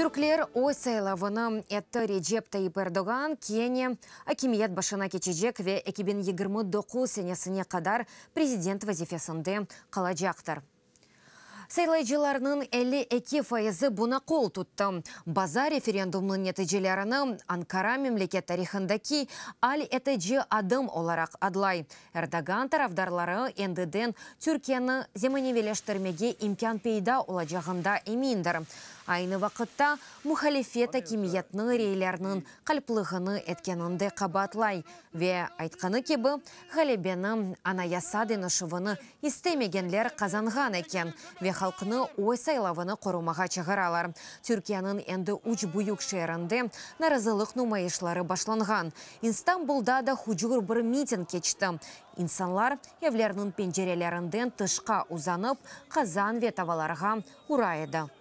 Türkler öz saylavını etti, Recep Tayyip Erdoğan kene akimiyet başına keçecek ve 2029 senesine qadar prezident vazifesinde qalacaqtır. Saylayıcılarnıñ 52 fayızı buña qol tuttı. Baza referendumnıñ neticelerini Ankara memleket tarihındaki al etici adım olaraq adlay. Erdoğan tarafdarları endiden Türkiyeni zemaneviyleştirmege imkân peyda olacağında emindir. Aynı vaqıtta muhalifet akimiyetni reylerniñ qalplığını etkeninde qabaatlay ve aytqanı kibi, ğalebeni anayasa deñişüvini istemegenler qazanğan eken ve halqnı öz saylavını qorumağa çağıralar. Türkiyeniñ endi üç büyük şeerinde narazılıq numayışları başlanğan. İstanbulda da hucur bir miting keçti. İnsanlar evlerniñ pencerelerinden tışqa uzanıp, qazan ve tavalarğa ura edi.